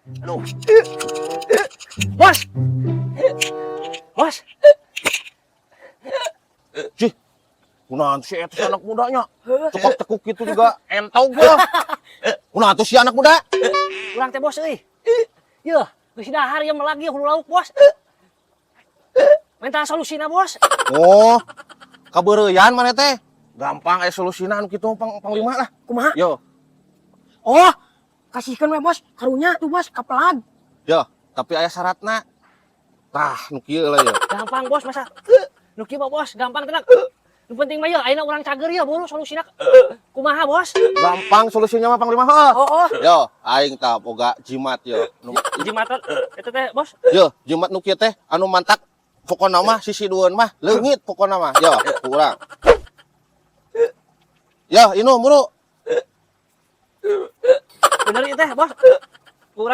Aduh. Bos. Bos. Cih. Kunaon si eta si anak mudanya? Cekok cekuk gitu juga entog gua. Kunaon tuh si anak muda? Urang teh, Bos, euy. Yeuh, geus dahar ieu mah lagi hulu lauk, Bos. Minta solusina, Bos. Oh, kabeureuyan maneh teh. Gampang aya solusina anu kitu, pang panglima lah. Kumaha? Yo, Oh, kasihkan we, Bos. Karunya tuh, Bos, kapelag. Yo, tapi aya syaratna. Tah, nu kieu lah ya. Gampang, Bos, masa. Nu kieu mah, Bos, gampang tenang. Nu penting mah yeuh ayeuna urang cager ya buru solusina. Kumaha, Bos? Gampang solusinya mah, panglima heuh. Oh. Yo, aing tah boga jimat yo. Nu, Jimatan eta teh, Bos. Yo, jimat nu kieu teh anu mantak pokona mah sisidueun mah leungit pokona mah. Yo, ku urang. Yo, inum buru. Bener ieu teh, Bos. Ku urang.